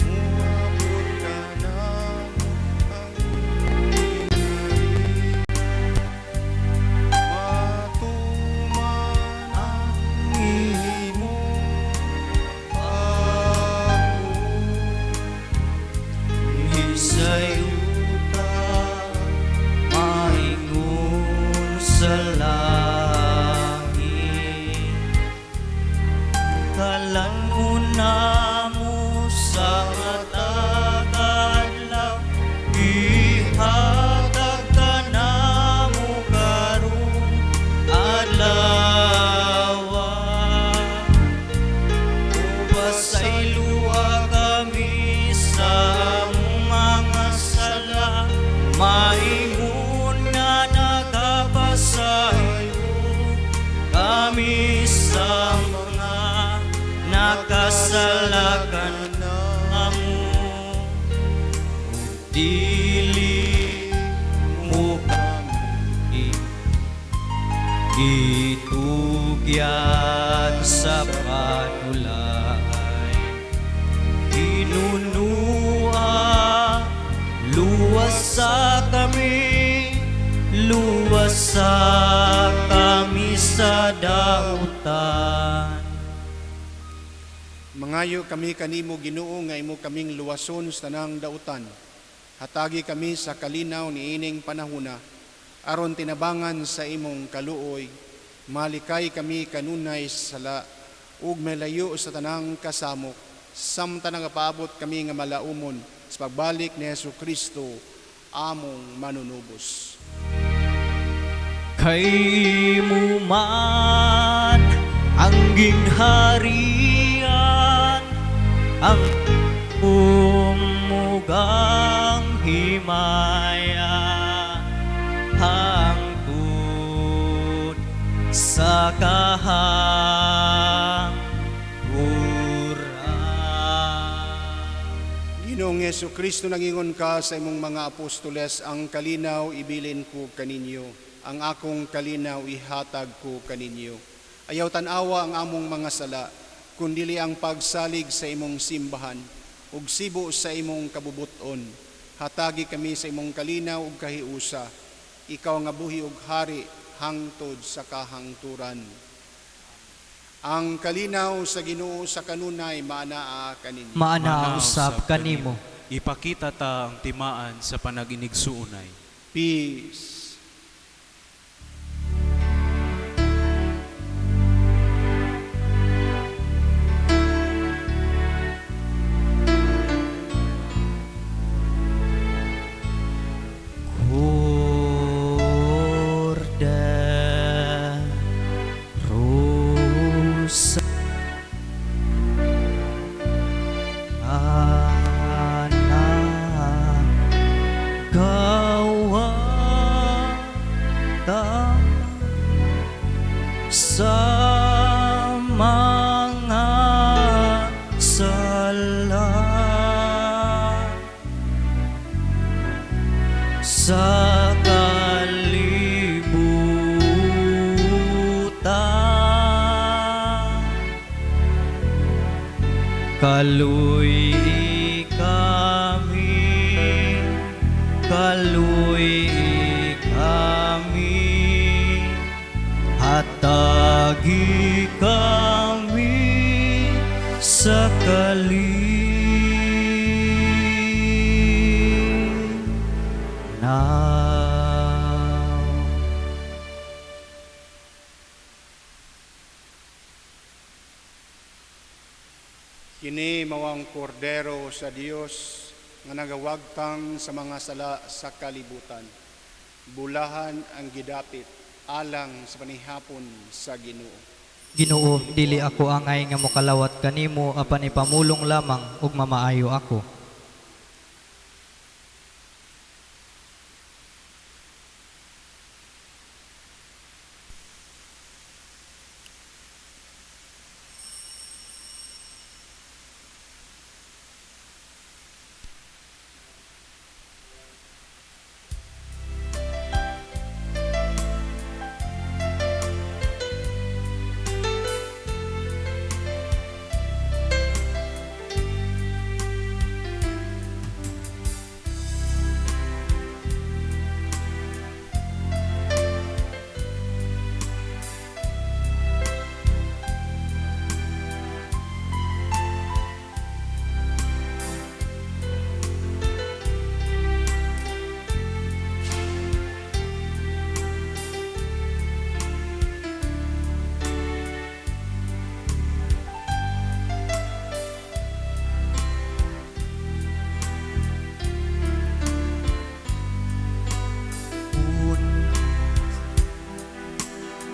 moabot kanamo ang gingharian. Matuman ang imong pagbuot Sa yuta, maingon sa langit. Kalan-on namo sa matag adlaw, ihatag kanamo karong adlaw. Pasayloa kami sa among mga sala, maingon nga nagapasaylo kami sa mga nakasala kanamo. Dili mo kami itugyan sa panulay. Hinunua, luwasa kami, luwasa kami sa dautan. Mangayo kami kanimo, Ginoo, nga imo kaming luwason sa tanang dautan. Hatagi kami sa kalinaw niining panahuna, aron tinabangan sa imong kaluoy, malikay kami kanunay sa sala ug malayo sa tanang kasamok, samtang nagapaabot kami nga malaumon sa pagbalik ni Hesukristo among manunubos. Kay imo man ang gingharian, ang ug ang himaya, hangtod sa kahangturan. Ginoong Hesukristo, nangingon ka sa imong mga apostoles, "Ang kalinaw ibilin ko kaninyo, ang akong kalinaw ihatag ko kaninyo." Ayaw tan-awa ang among mga sala, kundili ang pagsalig sa imong simbahan, ug sibo sa imong kabubuton. Hatagi kami sa imong kalinaw ug kahiusa. Ikaw nga buhi ug hari hangtod sa kahangturan. Ang kalinaw sa Ginoo sa kanunay maanaa kaninyo. Maanaa usab kanimo. Ipakita ta ang timaan sa panaginigsuonay. Peace. Cordero sa Gawata sa mga sala sa kalibutan. Kaluy kami, kaluy kami, hatagi kami sa kalinaw. Kini mao ang kordero sa Dios nga nagawagtang sa mga sala sa kalibutan. Bulahan ang gidapit alang sa panihapon sa Ginoo. Ginoo, dili ako angay nga mokalawat kanimo apan ipamulong lamang ug mamaayo ako.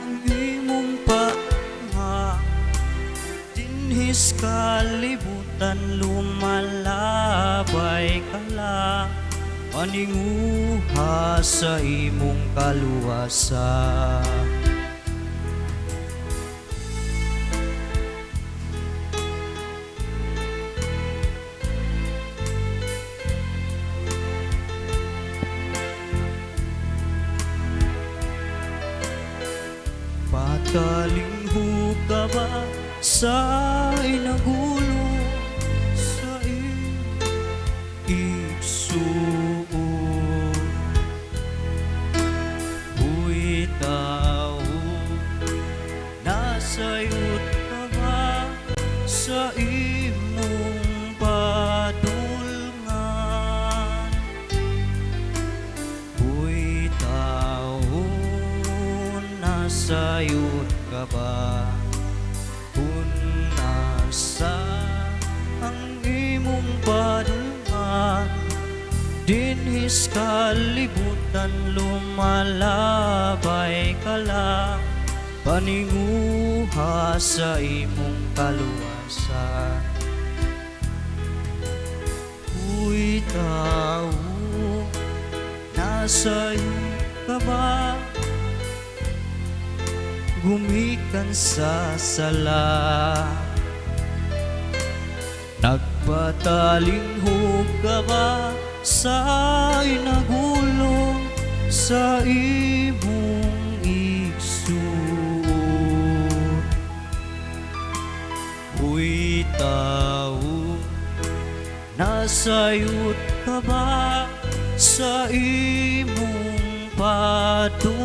Ang imong panga dinhis kalibutan lumalabay kala paninguha sa imong kaluwasan. Patalingho ka ba sa inagulo sa igsuon? Uy tao, nasayod ka ba sa imong padulngan? Uy tao, nasayod ka ba? Kung nasa ang imong padulngan, dinhis kalibutan lumalabay ka lang, paninguha sa imong kaluwasan. Uy tao, nasayod ka ba? Gumikan sa sala, nagpatalingho ka ba sa inagulo sa imong igsuon? Uy tao, nasayod ka ba? sa imong padulngan?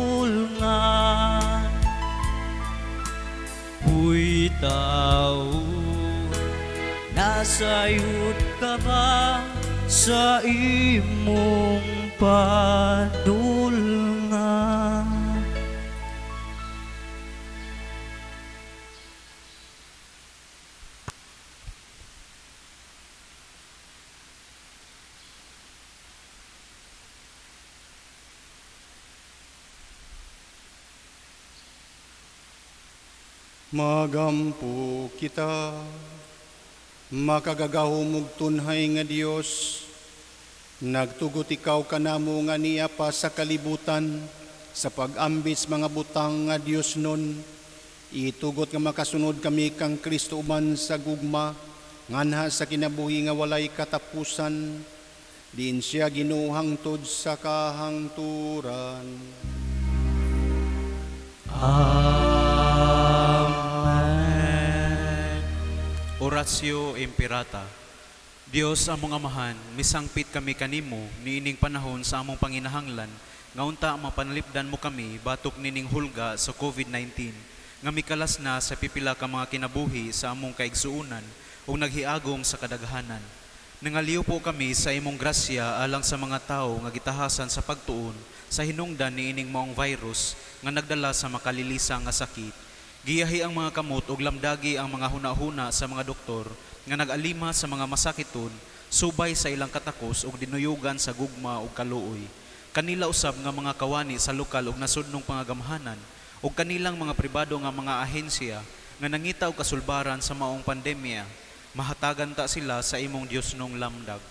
Huy tao, nasayod ka ba sa imong padulngan? Magampo kita, makagagahom ug tunhay nga Dios, nagtugot ikaw kanamo nga niya pa sa kalibutan, sa pag-ambis mga butang nga Dios nun, itugot nga makasunod kami kang Kristo uban sa gugma, nganha sa kinabuhi nga walay katapusan, diin siya Ginoo hangtod sa kahangturan. Amen. Oratio Imperata. Dios among Amahan, misangpit kami kanimo niining panahon sa among panginahanglan, nga unta mapanalipdan mo kami batok nining hulga sa COVID-19, nga mikalas na sa pipila ka mga kinabuhi sa among kaigsuonan ug naghiagom sa kadaghanan. Nangaliw po kami sa imong grasya alang sa mga tawo nga gitahasan sa pagtuon sa hinungdan niining maong virus nga nagdala sa makalilisa nga sakit. Giyahi ang mga kamot ug lamdagi ang mga hunahuna sa mga doktor nga nag-alima sa mga masakiton subay sa ilang katakos ug dinuyugan sa gugma ug kaluoy. Kanila usab nga mga kawani sa lokal ug nasudnong pangagamhanan ug kanilang mga pribado nga mga ahensya nga nangita og kasulbaran sa maong pandemya, mahatagan ta sila sa imong Diosnong lamdag.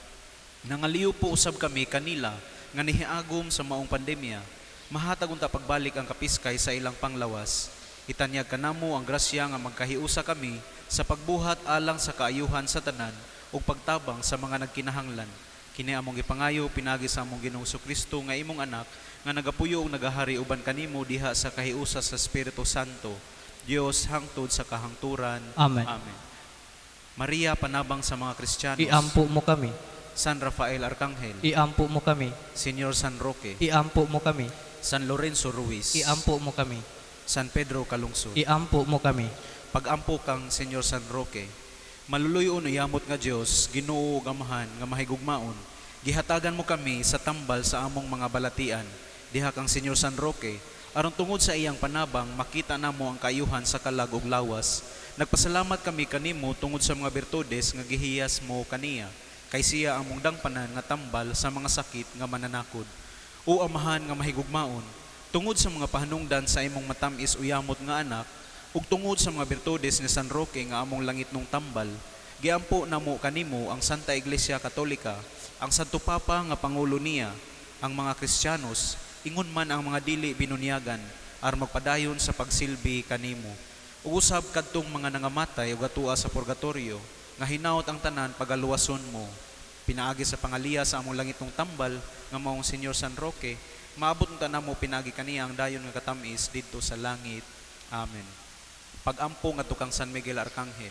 Nangaliw po usab kami kanila nga nihiagom sa maong pandemya, mahatag unta pagbalik ang kapiskay sa ilang panglawas. Itanyag kanamo ang grasya nga magkahiusa kami sa pagbuhat alang sa kaayuhan sa tanan ug pagtabang sa mga nagkinahanglan. Kini among gipangayo pinaagi sa among Ginoong Kristo nga imong anak nga nagapuyo ug nagahari uban kanimo diha sa kahiusa sa Espiritu Santo. Dios hangtod sa kahangturan. Amen. Amen. Maria, panabang sa mga Kristiyanos. Iampo mo kami. San Rafael Arcangel. Iampo mo kami. Senyor San Roque. Iampo mo kami. San Lorenzo Ruiz. Iampo mo kami. San Pedro Calungsod. Iampo mo kami. Pagampo kang Senyor San Roque, maluluyon o yamot nga Dios, Ginoo ug Amahan nga mahigugmaon, gihatagan mo kami sa tambal sa among mga balatian. Diha kang Senyor San Roque, aron tungod sa iyang panabang makita namo ang kaayuhan sa kalag ug lawas. Nagpasalamat kami kanimo tungod sa mga birtudes nga gihiyas mo kaniya, kay siya among dangpanan nga tambal sa mga sakit nga mananakod. O Amahan nga mahigugmaon, tungod sa mga pahanungdan sa imong matamis o yamot nga anak, ug tungod sa mga birtudes ni San Roque nga among langitnong tambal, giampo namo kanimo ang Santa Iglesia Katolika, ang Santo Papa nga pangulo niya, ang mga Kristiyanos, ingon man ang mga dili binunyagan, aron magpadayon sa pagsilbi kanimo. Ug usab kadtong mga nangamatay ug atua sa purgatorio, nga hinaot ang tanan pagaluwason mo. Pinaagi sa pangaliya sa among langitnong tambal nga maong Senyor San Roque, maabot unta namo pinaagi kaniya ang dayon nga katamis didto sa langit. Amen. Pagampo ngadto kang San Miguel Arcangel.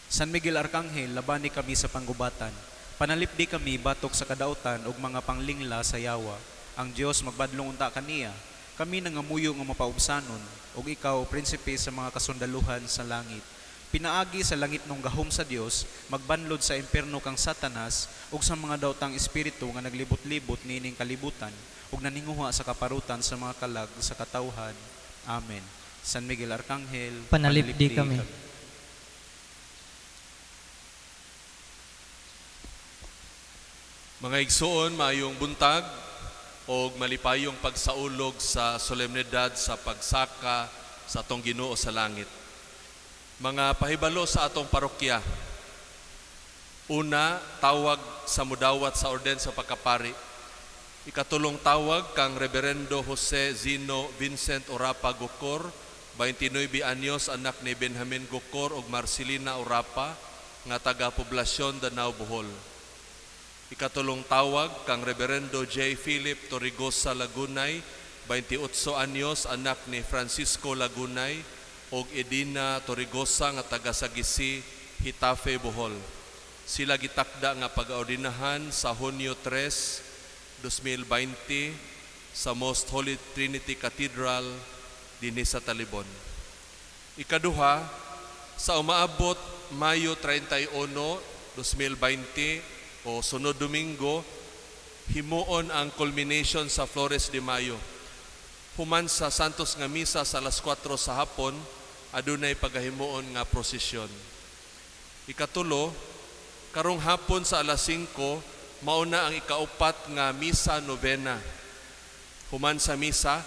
San Miguel Arcangel, labani kami sa panggubatan. Panalipdi kami batok sa kadautan ug mga panglingla sa yawa. Ang Dios magbadlong unta kaniya. Kami nangamuyo nga mapaubsanon ug ikaw prinsipe sa mga kasundaluhan sa langit. Pinaagi sa langit nung gahom sa Dios, magbanlod sa impierno kang Satanas ug sa mga daotang espiritu nga naglibot-libot niining kalibutan ug naninguha sa kaparutan sa mga kalag sa katawhan. Amen. San Miguel Arcangel, Panalipdi kami. Mga igsoon, maayong buntag og malipayong pagsaulog sa solemnidad sa pagsaka sa atong Ginoo sa langit. Mga pahibalo sa atong parokya. Una, tawag sa mudawat sa orden sa pagkapari. Ikatulong tawag kang Reverendo Jose Zino Vincent Orapa Gokor, 29 anyos, anak ni Benjamin Gokor ug Marcelina Orapa, nga taga poblasyon Danao, Bohol. Ikatulong tawag kang Reverendo J. Philip Torrigosa Lagunay, 28 anyos, anak ni Francisco Lagunay ug Edina Torrigosa nga taga Sagisi, Getafe, Bohol. Sila gitakda nga pag-ordinahan sa Hunyo 3, 2020 sa Most Holy Trinity Cathedral dinhi sa Talibon. Ikaduha, sa umaabot Mayo 31, 2020 o sunod Domingo, himuon ang culmination sa Flores de Mayo. Human sa Santos nga Misa sa alas 4 sa hapon, adunay pagahimuon nga prosesyon. Ikatulo, karong hapon sa alas 5, mauna ang ikaupat nga misa novena. Human sa misa,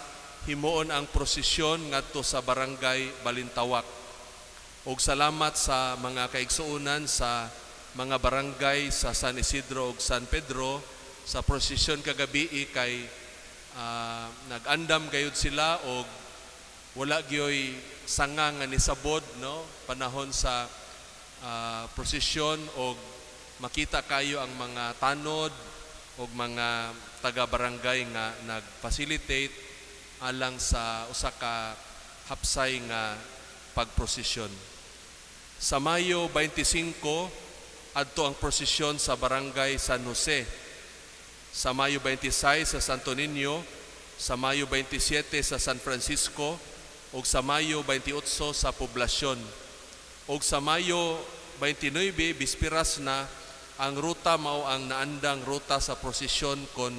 himuon ang prosesyon ngadto sa Barangay Balintawak. Og salamat sa mga kaigsuonan sa mga barangay sa San Isidro ug San Pedro sa prosesyon kagabi kay nag-andam gayud sila og wala gyoy sanga nga nisabod, no, panahon sa prosesyon, og makita kayo ang mga tanod og mga taga-barangay nga nag-facilitate alang sa usa ka hapsay nga pagprosesyon. Sa Mayo 25, adto ang prosesyon sa Barangay San Jose. Sa Mayo 26 sa Santo Niño, sa Mayo 27 sa San Francisco, ug sa Mayo 28 sa Poblasyon. Ug sa Mayo 29, bispiras na, ang ruta mao ang naandang ruta sa prosesyon kon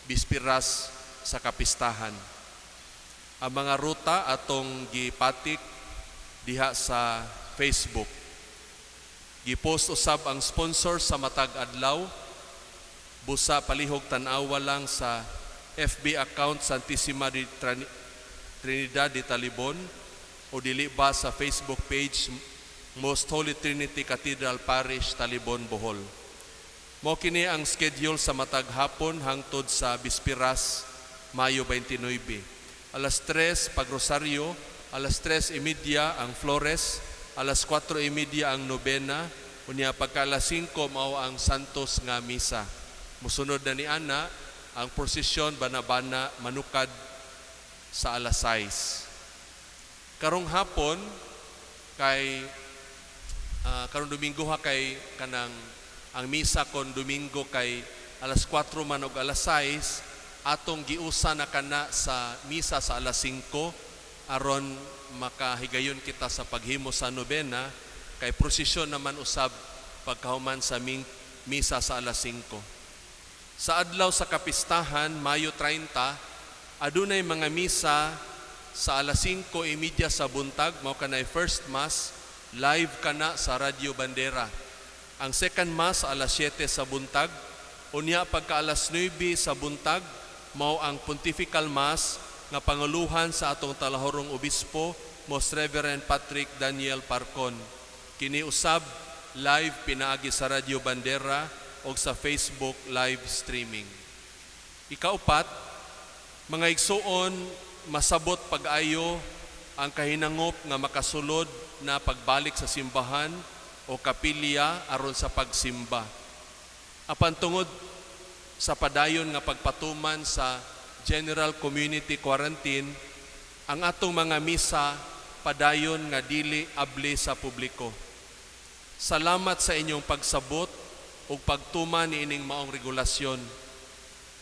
bispiras sa kapistahan. Ang mga ruta atong gipatik diha sa Facebook. Gipost usab ang sponsor sa matag adlaw. Busa palihog tan-awa lang sa FB account Santissima de Trinidad de Talibon o dili ba sa Facebook page Most Holy Trinity Cathedral Parish, Talibon, Bohol. Mao kini ang schedule sa matag hapon hangtod sa bispiras Mayo 29. Alas 3 pagrosaryo, alas 3:30 ang Flores, alas 4:30 ang nobena, unya pagka alas 5 mao ang Santos nga misa. Musunod na ni ana ang prosesyon bana-bana manukad sa alas 6. Karong hapon kay karong Domingo ha, kay kanang ang misa kon Domingo kay alas 4 man og alas 6, atong giusa na kana sa misa sa alas 5 aron makahigayon kita sa paghimo sa nobena kay prosesyon naman usab pagkahuman sa misa sa alas 5. Sa adlaw sa kapistahan, Mayo 30, adunay mga misa sa alas 5:30 sa buntag, mao kanay first mass, live kana sa Radyo Bandera. Ang second mass alas 7 sa buntag, unya pagka alas 9 sa buntag, mao ang Pontifical Mass nga panguluhan sa atong talahorong obispo, Most Reverend Patrick Daniel Parcon. Kini usab live pinaagi sa Radyo Bandera o sa Facebook live streaming. Ikaupat, mga igsuon, masabot pag-ayo ang kahinangop nga makasulod na pagbalik sa simbahan o kapilya aron sa pagsimba. Apan tungod sa padayon nga pagpatuman sa General Community Quarantine, ang atong mga misa padayon nga dili abli sa publiko. Salamat sa inyong pagsabot ug pagtuman niining maong regulasyon.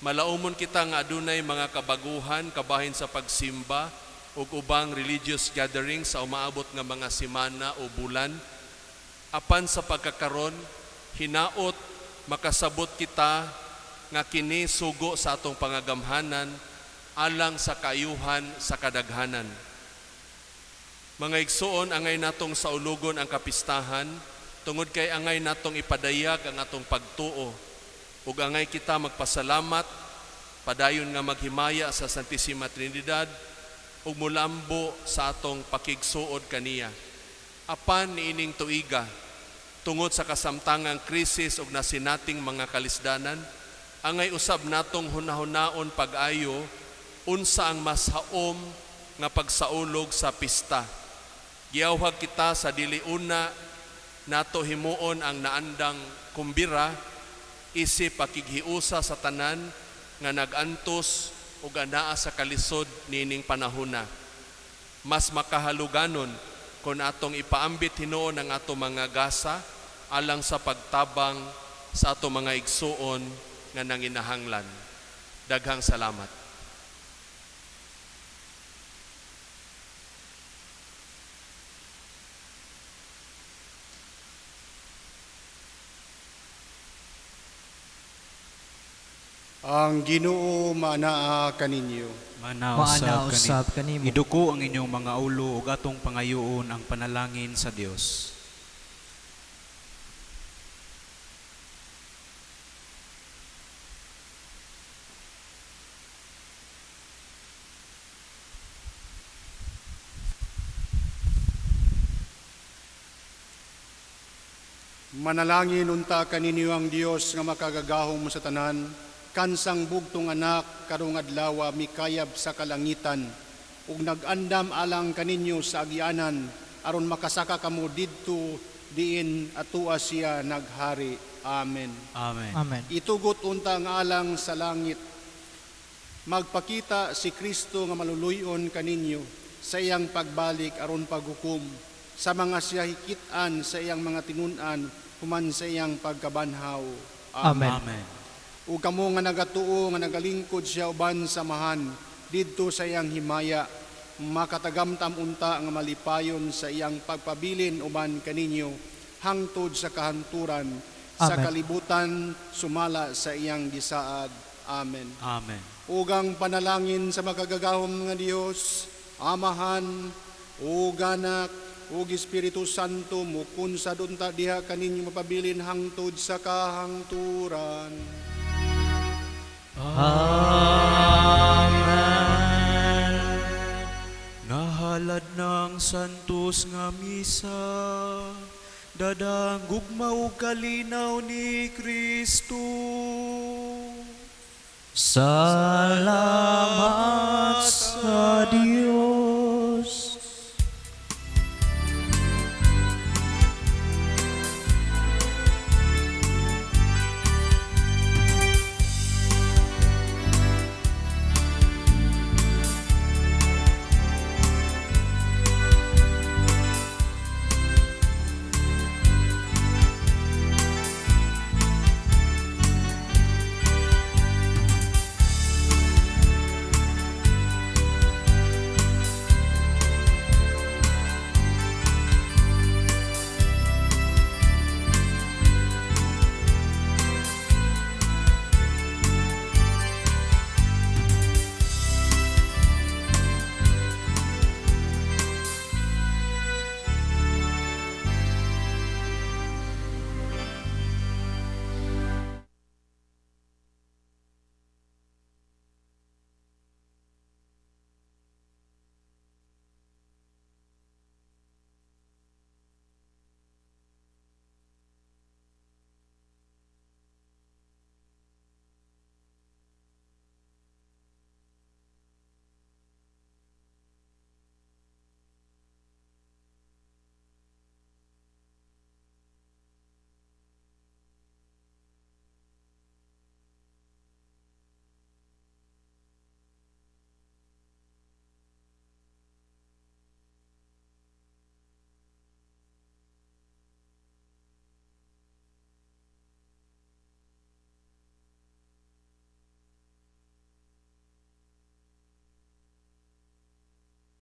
Malaumon kita nga adunay mga kabaguhan kabahin sa pagsimba ug ubang religious gathering sa umaabot nga mga semana o bulan. Apan sa pagkakaron, hinaot makasabot kita nga kini sugo sa atong pangagamhanan alang sa kaayuhan sa kadaghanan. Mga igsuon, angay natong saulugon ang kapistahan tungod kay angay natong ipadayag ang atong pagtuo ug angay kita magpasalamat, padayon nga maghimaya sa Santissima Trinidad ug mulambo sa atong pakigsuod kaniya. Apan niining tuiga, tungod sa kasamtangang krisis ug nasinating mga kalisdanan, angay usab natong hunahunaon pag-ayo unsa ang mas haom nga pagsaulog sa pista. Giyawhag kita sa dili una nato himuon ang naandang kumbira isip pakighiusa sa tanan nga nag-antos ug anaa sa kalisod niining panahona. Mas makahaluganon kon atong ipaambit hinuon ang atong mga gasa alang sa pagtabang sa atong mga igsuon nga nanginahanglan. Daghang salamat. Ang Ginoo maanaa kaninyo. Manao Maana usab usab kanimo. kanimo. Iduko ang inyong mga ulo ug atong pangayoon ang panalangin sa Dios. Manalangin unta kaninyo ang Dios nga makagagahom sa tanan, kansang bugtong anak karong adlaw mikayab sa kalangitan ug nag-andam alang kaninyo sa agianan aron makasaka kamo didto diin atua siya naghari. Amen. Amen. Amen. Itugot unta ang alang sa langit. Magpakita si Kristo nga maluluyon kaninyo sa iyang pagbalik aron paghukom sa mga siya hikit-an sa iyang mga tinun-an human sa iyang pagkabanhaw. Amen. Amen. Ug kamo nga nagatuo nga nagalingkod siya uban sa samahan didto sa iyang himaya, makatagamtam unta nga malipayon sa iyang pagpabilin uban kaninyo hangtod sa kahanturan sa Amen. kalibutan sumala sa iyang gisaad. Amen. Amen. Ug ang panalangin sa makagagahom nga Dios, Amahan, ug Anak, ug Espiritu Santo, mukunsad unta diha kaninyo mapabilin hangtod sa kahangturan. Amen. Nahalad ng santos nga misa, dadang gugma ug kalinaw ni Kristo. Salamat sa Dios.